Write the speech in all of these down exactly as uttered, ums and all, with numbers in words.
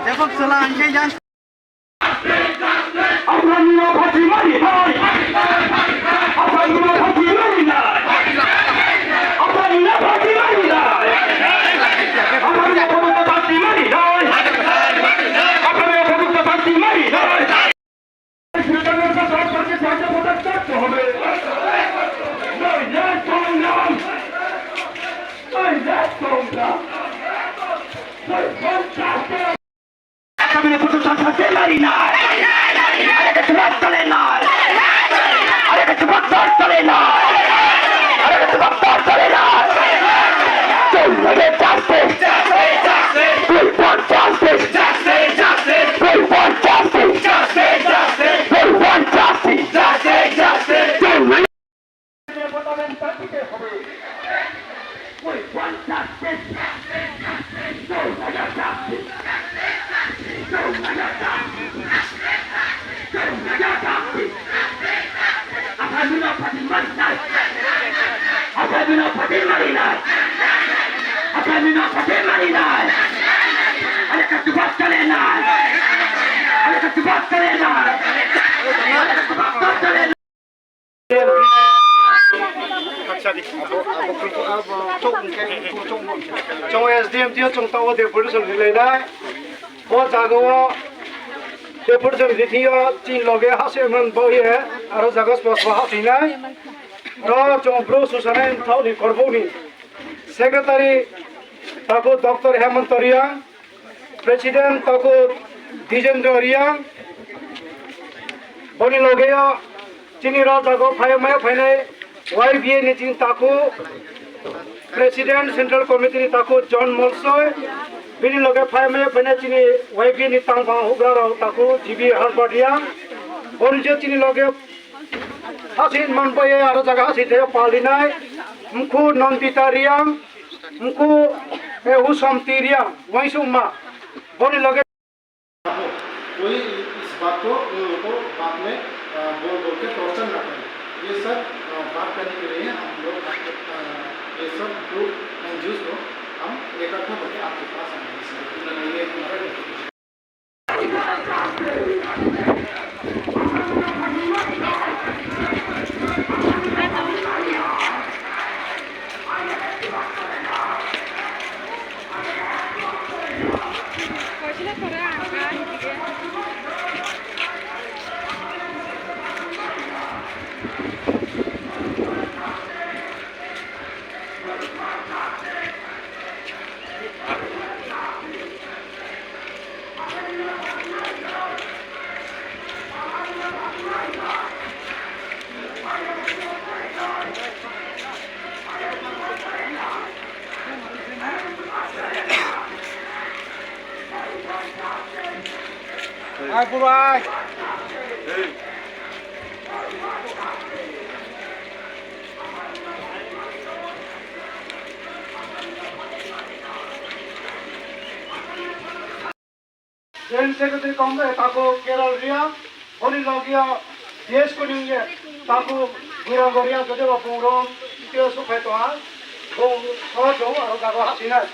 Depok chwla hwnkhe yang. Aswkni no phachi mari nai. Aswkni no phachi mari nai. Aswkni no phachi mari nai. Aswkni no phachi mari nai. Aswkni no phachi mari nai. Kami ni putus asa sendiri nai. Ada kesempatan kali nai. Ada kesempatan kali nai. Ada kesempatan kali nai. Don't let it justice. We want justice. Justice, justice. We want justice. Justice, justice. We want justice. Justice, justice. Don't let Chwng S D M tio chwng tongo deputation rilainai. Bo jagao deputation ritio chini loge hachwimani bagwi aro jaga spos bo hachwinai. Ro chwng bro susanai thokni korboni secretary takhuk Doctor Hemant Riang. President takhuk Dijendra Riang, boni loge o chini rajak o phai maya phainai Y B A ni chini takhuk President Central Committee ni takhuk John Molsoi, bini loge phai maya phainai chini Y B A ni tangphang hugra rok takhuk G B Harpad Riang, boni je chini loge hasi manpai aro jaga hasi tei palinai mkhu Nandita Riang, Mkhu, eh, Usam Tiria, Waisuma, boni loge. कोई इस बात को, उन लोगों को बाद में, अ, बोल बोल के टॉर्चर ना करें। ये सब, अ, बात करने के लिए हम लोग, अ, ये सब ग्रुप एनजीओ को हम इकट्ठा होकर आपके पास आए हैं, सर। ये हमारा Ai, bubai. Joint Secretary Congress takhuk Keral Riang, boni logia D S P ni wngya takhuk Guirango Riang, jotebo bung rom twiwi sukhai tongha, bung sohor tongo aro jaga hapsinai.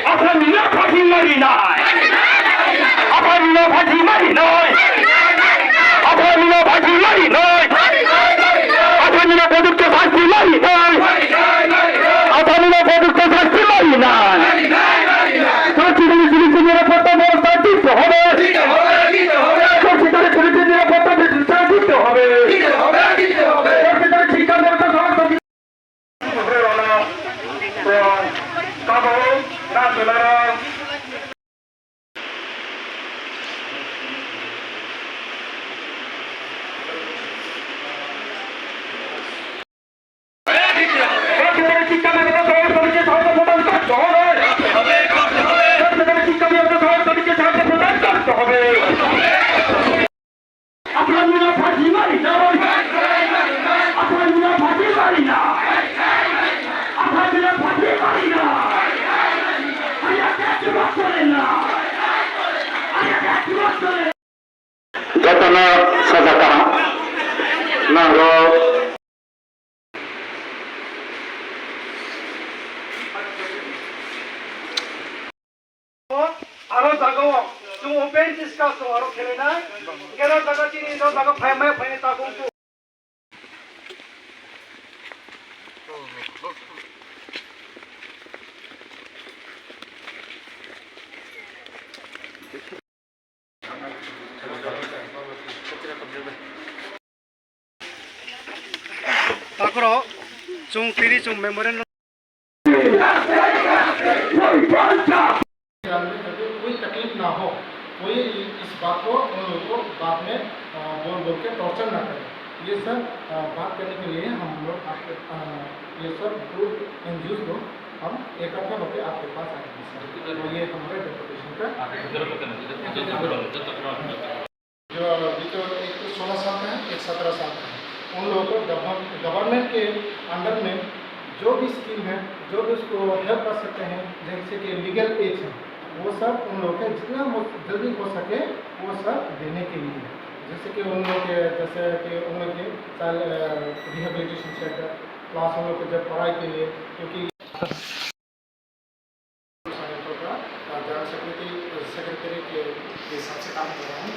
Asamni no phathi mari nai. Asamni no phathi mari nai. Asamni no phathi mari nai. Asamni no pojukto sasti mari nai. Asamni no pojukto sasti mari nai. Sasti mari nai. Sasti mari nai. Discuss tong aro khelai nai. Kera jaga chini no jaga phai mai phai ta kung tu. Takro, chung tiri chung memorial. कोई तकलीफ ना हो, कोई इस बात को उन लोगों को बाद में, अ, बोल बोल के टॉर्चर ना करें। ये सब, अ, बात करने के लिए हम लोग आपके, अ, ये सब दो एनजीओ को हम इकट्ठा होकर आपके पास आएंगे, सर। तो ये हमारे डेपुटेशन का जो अभी तो एक तो सोलह साल का है, एक सत्रह साल का है। उन लोगों को गवर्न-, गवर्नमेंट के अंडर में जो भी स्कीम है, जो भी उसको हेल्प कर सकते हैं, जैसे कि लीगल एज है, वो सब उन लोगों को जितना हो, जल्दी हो सके, वो सब देने के लिए। जैसे कि उन लोग के, जैसे कि उन लोग के चाइल्ड, अ, रिहेबिलिटेशन सेंटर, प्लस उन लोग के जब पढ़ाई के लिए, क्योंकि जनरल सेक्रेटरी, सेक्रेटरी के हिसाब से काम कर रहा हूँ।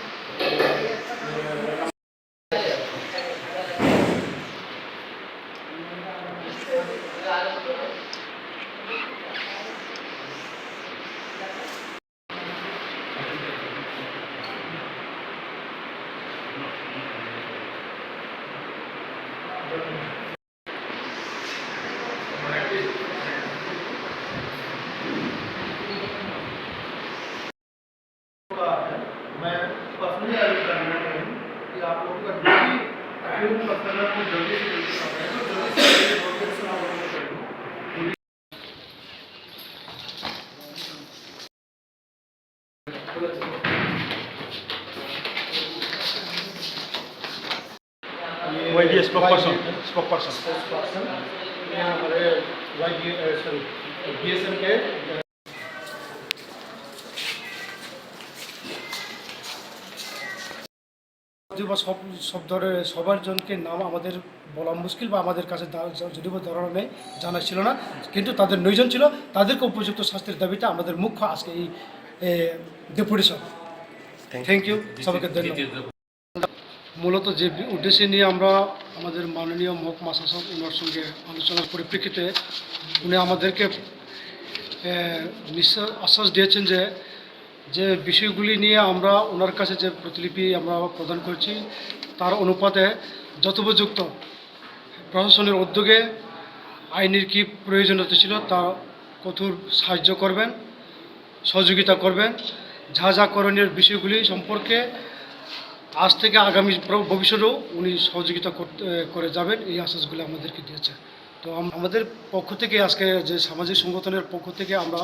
मैं पर्सनली अरेंज करना चाहूँ कि आप लोगों का जो भी अक्यूज पर्सन है, वो जल्दी से जल्दी पकड़े, तो जल्दी से जल्दी प्रोसेस आप लोगों को करूँ। वाईबीए स्पोक्सपर्सन, स्पोक्सपर्सन। स्पोक्सपर्सन, ये हमारे वाईबीए, अ, सॉरी, बीएसएम के, अ, যদিও বা সব, সব ধরনের সবার জনকে নাম আমাদের বলা মুশকিল বা আমাদের কাছে দা-, য-, যদিও বা ধরানো নেই, জানা ছিল না, কিন্তু তাদের নয়জন ছিল, তাদেরকে উপযুক্ত শাস্তির দাবিতে আমাদের মুখ্য আজকে এই, এ, deputation. Thank you. Thank you, সবাইকে ধন্যবাদ। মূলত যে বি-, উদ্দেশ্য নিয়ে আমরা আমাদের মাননীয় মহকুমা শাসক ওনার সঙ্গে আলোচনার পরিপ্রেক্ষিতে উনি আমাদেরকে, এ, নিশ্চয় আশ্বাস দিয়েছেন যে যে বিষয়গুলি নিয়ে আমরা ওনার কাছে যে প্রতিলিপি আমরা প্রদান করেছি, তার অনুপাতে যথোপযুক্ত প্রশাসনের উদ্যোগে আইনের কী প্রয়োজনীয়তা ছিল, তা কঠোর সাহায্য করবেন, সহযোগিতা করবেন। যা যা করণীয় বিষয়গুলি সম্পর্কে আজ থেকে আগামী প্র-, ভবিষ্যতেও উনি সহযোগিতা করতে, করে যাবেন, এই আশ্বাসগুলি আমাদেরকে দিয়েছেন। তো আম-, আমাদের পক্ষ থেকে আজকে যে সামাজিক সংগঠনের পক্ষ থেকে আমরা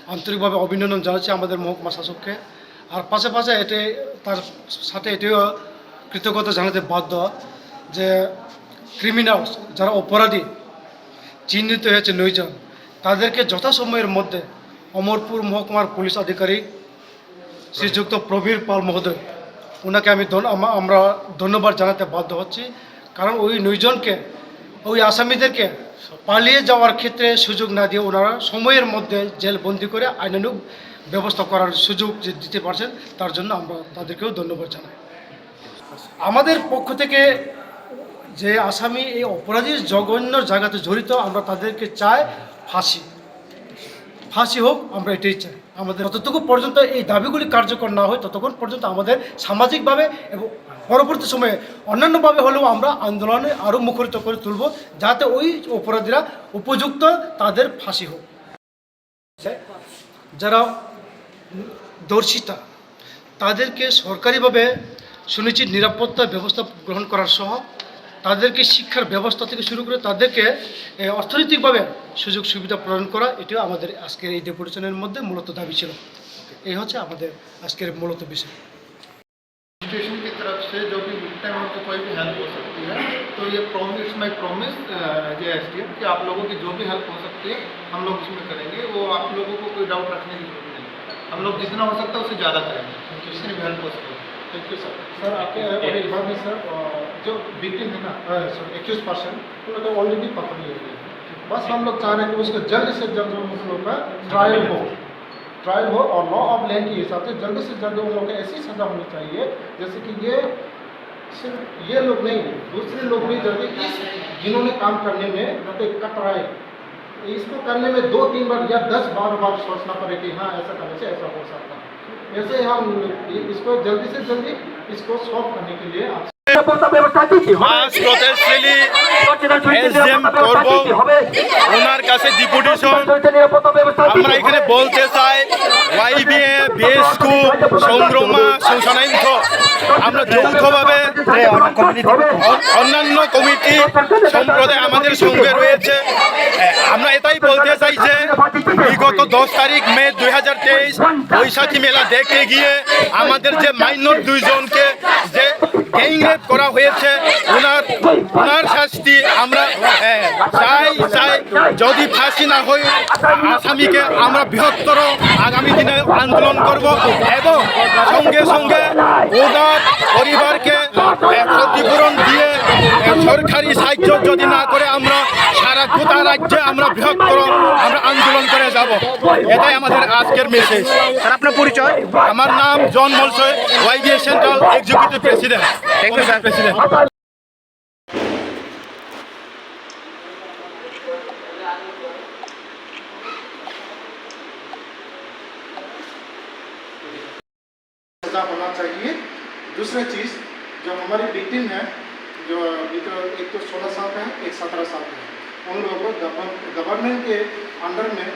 আন্তরিকভাবে অভিনন্দন জানাচ্ছি আমাদের মহকুমা শাসককে। আর পাশে পাশে এতে, তার সাথে এটিও কৃতজ্ঞতা জানাতে বাধ্য যে ক্রিমিনালস, যারা অপরাধী চিহ্নিত হয়েছে নয়জন, তাদেরকে যথাসময়ের মধ্যে অমরপুর মহকুমার পুলিশ আধিকারিক শ্রীযুক্ত প্রবীর পাল মহোদয়, ওনাকে আমি ধন-, আমা-, আমরা ধন্যবাদ জানাতে বাধ্য হচ্ছি, কারণ ওই নয়জনকে, ওই আসামিদেরকে পালিয়ে যাওয়ার ক্ষেত্রে সুযোগ না দিয়ে ওনারা সময়ের মধ্যে জেল বন্দি করে আইনানুগ ব্যবস্থা করার সুযোগ যে দিতে পারছেন, তার জন্য আমরা তাদেরকেও ধন্যবাদ জানাই। আমাদের পক্ষ থেকে যে আসামি, এই অপরাধীর জঘন্য জায়গাতে জড়িত, আমরা তাদেরকে চাই ফাঁসি, ফাঁসি হোক, আমরা এটাই চাই। আমাদের যতটুকু পর্যন্ত এই দাবিগুলি কার্যকর না হয়, ততক্ষণ পর্যন্ত আমাদের সামাজিকভাবে এবং পরবর্তী সময়ে অন্যান্যভাবে হলেও আমরা আন্দোলনে আরও মুখরিত করে তুলব, যাতে ওই অপরাধীরা উপযুক্ত, তাদের ফাঁসি হোক। যারা ধর্ষিতা, তাদেরকে সরকারিভাবে সুনিশ্চিত নিরাপত্তা ব্যবস্থা গ্রহণ করার সহ তাদেরকে শিক্ষার ব্যবস্থা থেকে শুরু করে তাদেরকে, এ, অর্থনৈতিকভাবে সুযোগ সুবিধা প্রদান করা, এটিও আমাদের আজকের এই ডেপুটেশনের মধ্যে মূলত দাবি ছিল। এই হচ্ছে আমাদের আজকের মূলত বিষয়। एडमिनिस्ट्रेशन की तरफ से जो भी विक्टिम है, उनको कोई भी हेल्प हो सकती है, तो ये promise, my promise, uh, as a SDM, कि आप लोगों की जो भी हेल्प हो सकती है, हम लोग उसमें करेंगे। वो आप लोगों को कोई डाउट रखने की जरूरत नहीं है, हम लोग जितना हो सकता है, उससे ज़्यादा करेंगे, जितनी भी हेल्प हो सके। Thank you sir. सर, आपके और एक बात है सर, अ, जो विक्टिम है ना, अ, सॉरी, एक्यूज पर्सन, उन लोग को ऑलरेडी पकड़ लिया गया है। बस हम लोग चाह रहे हैं कि उसको जल्द से जल्द उन लोग का ट्रायल हो। ट्रायल हो और लॉ ऑफ लैंड के हिसाब से जल्दी से जल्दी उन लोग को ऐसी सजा होनी चाहिए, जैसे कि ये सिर्फ ये लोग नहीं, दूसरे लोग भी जल्दी इस, जिन्होंने काम करने में जल्दी कतराए, इसको करने में दो तीन बार या दस बार बार सोचना पड़े कि हाँ, ऐसा करने से ऐसा हो सकता है। ऐसे हम इसको जल्दी से जल्दी इसको सॉल्व करने के लिए आप নিরাপত্তা ব্যবস্থা দিতে হবে। মাস প্রটেস্ট র্যালি এসডিএম করব, ওনার কাছে ডেপুটেশন। আমরা এখানে বলতে চাই, ওয়াইবিএ, বিএসকিউ, সংগ্রামা, সংসানাইন্থ, আমরা যৌথভাবে অন-, অন্যান্য কমিটি সম্প্রদায় আমাদের সঙ্গে রয়েছে। আমরা এটাই বলতে চাই যে বিগত দশ তারিখ মে দুই হাজার তেইশ বৈশাখী মেলা দেখতে গিয়ে আমাদের যে মাইনর দুইজনকে যে গ্যাং রেপ করা হয়েছে, ওনার, ওনার শাস্তি আমরা, এ, চাই, চাই। যদি ফাঁসি না হয়, আসামিকে আমরা বৃহত্তর আগামী দিনে আন্দোলন করব এবং সঙ্গে সঙ্গে ওনার পরিবারকে, এ, ক্ষতিপূরণ দিয়ে, এ, সরকারি সাহায্য যদি না করে, আমরা সারা গোটা রাজ্যে আমরা বৃহত্তর আমরা আন্দোলন করে যাব। এটাই আমাদের আজকের মেসেজ। স্যার, আপনার পরিচয়? আমার নাম জন মলসয়, ওয়াইবিএ central executive president. Thank you, sir. President. सजा होना चाहिए। दूसरा चीज़, जो हमारे विक्टिम है, जो अभी तो एक तो सोलह साल का है, एक सत्रह साल का है, उन लोगों को गवर्न-, गवर्नमेंट के अंडर में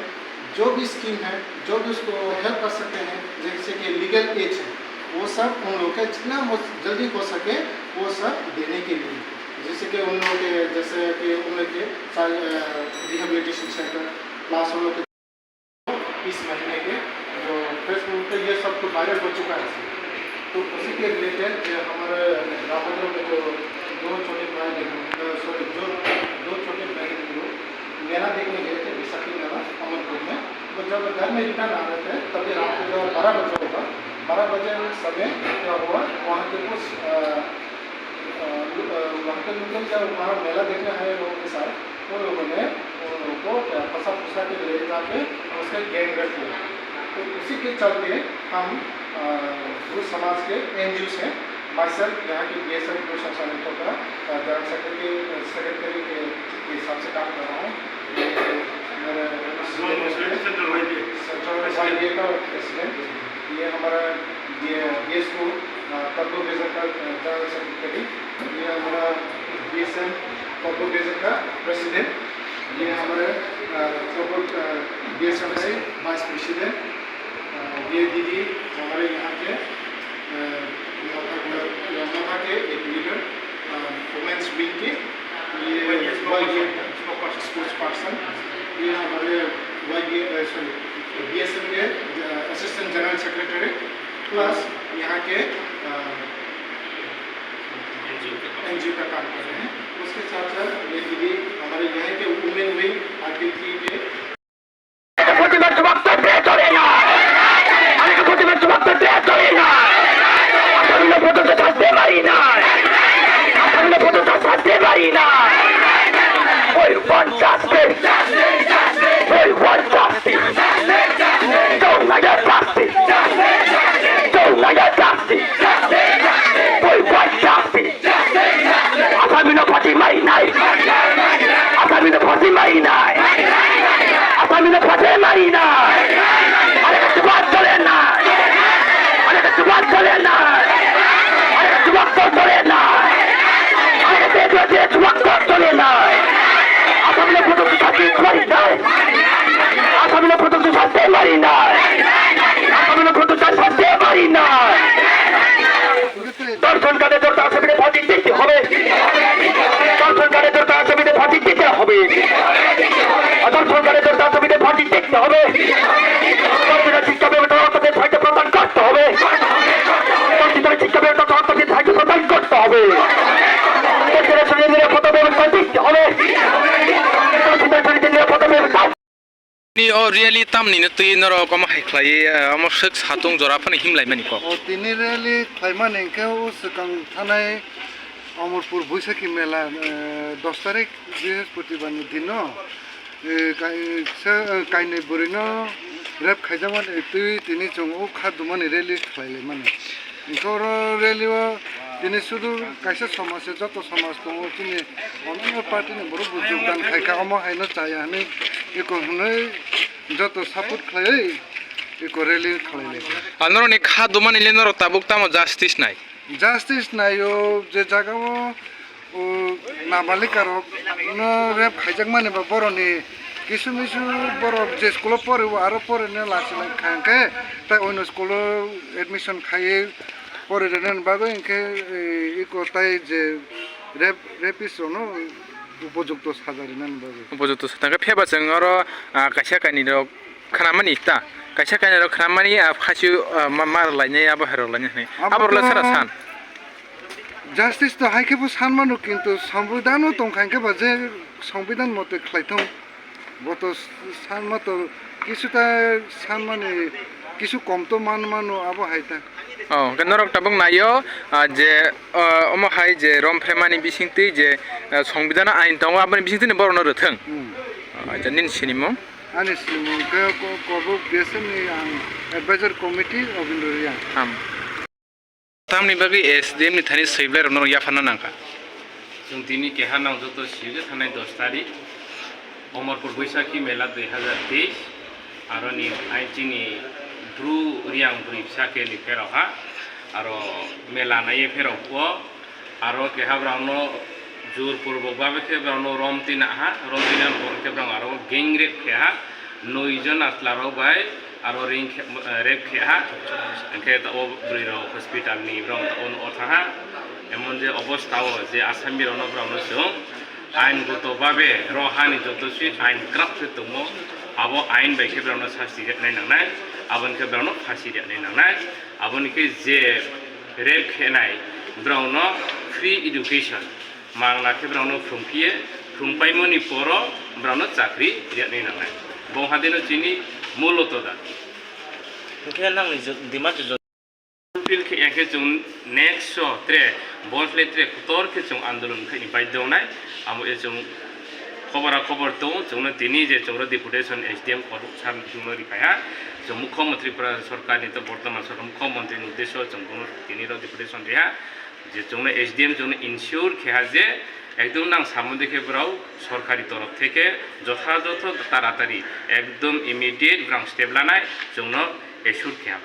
जो भी स्कीम है, जो भी उसको हेल्प कर सकते हैं, जैसे कि लीगल एज है, वो सब उन लोग का जितना हो, जल्दी हो सके, वो सब देने के लिए, जैसे कि उन लोग के, जैसे कि उन लोग के साथ, अ, रिहेबिलिटेशन सेंटर, प्लस उन लोग के इस महीने के जो फेसबुक पे ये सब तो वायरल हो चुका है। तो उसी के रिलेटेड जो हमारे रामभद्र में जो दो छोटे भाई बहन, अ, सॉरी, जो दो छोटे बहन लोग मेला देखने गए थे, बैसाखी मेला अमरपुर में। तो जब घर में रिटर्न आ रहे थे, तभी रात को जो बारह बजे होगा, बारह बजे उस समय क्या हुआ, वहाँ के कुछ, अ, अ, लो-, अ, वहाँ के लोकल जो वहाँ मेला देखने आए लोगों के साथ, उन लोगों ने उन लोगों को, अ, फंसा फुसा के ले जाके उसका गैंग रेप किया। तो उसी के चलते हम, अ, ब्रू समाज के एनजीओ से, माइसेल्फ यहाँ के बीएसएम ब्रू संगठन का, अ, जनरल सेक्रेटरी, सेक्रेटरी के, के हिसाब से काम कर रहा हूँ। ये मेरे सेंट्रल वाईबीए का प्रेसिडेंट। ये हमारा ये बीएसओ, अ, पद्मो बेजर का, अ, जनरल सेक्रेटरी। ये हमारा बीएसएम पद्मो बेजर का प्रेसिडेंट। ये हमारे, अ, पद्मो, अ, बीएसएम से वाइस प्रेसिडेंट। अ, ये दीदी हमारे यहाँ के, अ, मोथा के, मोथा के एक लीडर, अ, वुमेन्स विंग के। ये वाईबीए स्पोक्स पर्सन। ये हमारे वाईबीए, अ, सॉरी, बीएसएम के, अ, असिस्टेंट जनरल सेक्रेटरी प्लस यहाँ के, अ, एनजीओ का काम कर रहे हैं। उसके साथ साथ ये दीदी हमारे यहाँ के वुमेन विंग आरपीटी के। প্রতিবাদ সমাপ্ত হতে চলে না। আমি প্রতিবাদ সমাপ্ত হতে চলে না। আসামিরা পর্যন্ত ছাড়তে পারি না। আসামিরা পর্যন্ত ছাড়তে পারি না। We want justice. We want justice. Don't like justice. Don't like justice. We want justice. আসামিনো ফাঁসি মারি নাই। আসামিনো ফাঁসি মারি নাই। আসামিনো ফাঁসি মারি নাই। আরে কিছু বাদ চলে না। আরে কিছু বাদ চলে না। আরে কিছু বাদ চলে না। আরে কিছু বাদ চলে না। আসামিনো ফাঁসি মারি নাই। আসামিনো ফাঁসি মারি নাই। আসামিনো ফাঁসি মারি নাই। ধর্ষণকারী ধর্ষিতা আসামিদের ফাঁসি দিতে হবে। ধর্ষণকারী ধর্ষিতা আসামিদের ফাঁসি দিতে হবে। ধর্ষণকারী ধর্ষিতা আসামিদের ফাঁসি দিতে হবে। ধর্ষিতা শিক্ষা ব্যবস্থা অর্থনৈতিক সাহায্য প্রদান করতে হবে। ধর্ষিতা শিক্ষা ব্যবস্থা অর্থনৈতিক সাহায্য প্রদান করতে হবে। ধর্ষিতা নিরাপত্তা ব্যবস্থা দিতে হবে। ধর্ষিতা নিরাপত্তা ব্যবস্থা Ni o rally tamni no twi norok omo hai khlai, eh, omo swk satung jora phano himlai mani kok. O tini rally khlaimani hwnkhe o swkang thanai Amarpur Boishakhi Mela, eh, dos tarik Brihaspatibar ni dino, eh, kai-, se-, eh, kainwi bwrwino Rep khaijakmani twi tini chwng o kha dumani rally khlai laimani. Hwnkhe oro rally o tini sudu kaisa somaj se joto somaj tongo chini onno party ni borok bo jogdan khai kha omo haino chaya hinwi eko hinwi joto support khlaiwi eko rally khlai lai kha. Ah, norokni kha dumani le norok tabuk tamo justice nai? Justice naio je jaga o, o, nabalikarok no rep khaijakmani ba boroni kisu misu borok je school o pori o aro pori no lachi lai kha hwnkhe tai oino school o admission khaiwi pori rwna bagwi hwnkhe, e, iko tai je rep, rapist rok no upojukto saja rwna bagwi. Upojukto saja hwnkhe phiyaba chwng oro, ah, kaisa kainwi rok khnamani ta, kaisa kainwi rok khnamani, ah, khasiu, ah, ma, ma rwlainai abo hai rwlainai hinwi. Abo aborok le to sara san. Justice to hai khe bo san mano, kintu Songbidan o tong kha hwnkhe ba je Songbidan mote khlai thung. Bo to san ma to kisu ta san mani kisu kom to man mano abo hai ta. Oh, hwnkhe norok tabuk naio, ah, je, ah, omo hai je rom phremani bising twi je, ah, Songbidan o ain tongo aboni bising twi borok no rwthwng. Hmm. Oh, acha nini sinimung? Ani sinimung khe ko-, Korbuk B S F ni ang advisor committee Obindro Reang. Ham. Tamni bagwi S D M ni thani swiblai rok norok yapharna nangkha. Chwng tini keha nang joto siyok thanai dos tarik Omorpur Boisakhi Mela dui hazar teis, aroni ai chini Bru Reang bwrwi bwsa khe ni pherok ha, aro mela naiye pherok o, aro keha brang no jor purbo babe khe brang no rom tina ha, rom tina pore khe brang aro gang rape khe ha, noi jon asla rok bai aro ring khe, eh, rape khe ha, hwnkhe ta o bwrwi rok hospital ni brang ta o, o tha ha, emon je obostha o je Asami rok no brang no chwng ain goto babe ro hani joto si ain kwrak khe tongmo, abo ain bai khe brang no sasti rwnai nangnai, aboni khe brang no phasi rwnai nangnai, aboni khe je rape khe nai brang no free education. Mangla khe brao no phrwngphiye, phrwngpaimoni poro brao no chakri riyaknai nangnai. Bo hadino chini muloto da. Hwnkhe nangni jo-, demand jo-, Fulfill khe ya khe chwng next o tre, bol le tre kotor khe chwng andolon khaini baidhyo wngnai. Amo e chwng khobora khobor tongo, chwngno tini je chwngno deputation S D M Korbuk sir chwngno riphaiha. Chwng Mukhyamantri Tripura Sarkarni to bortoman sarkar Mukhyamantri ni uddesyo chwng bono tini ro deputation riha. Je chwngno S D M chwngno ensure khe ha je ekdom nang samung de khe borok sorkari torof theke jothajotho taratari ekdom immediate borok step lanai chwngno assure khe ha.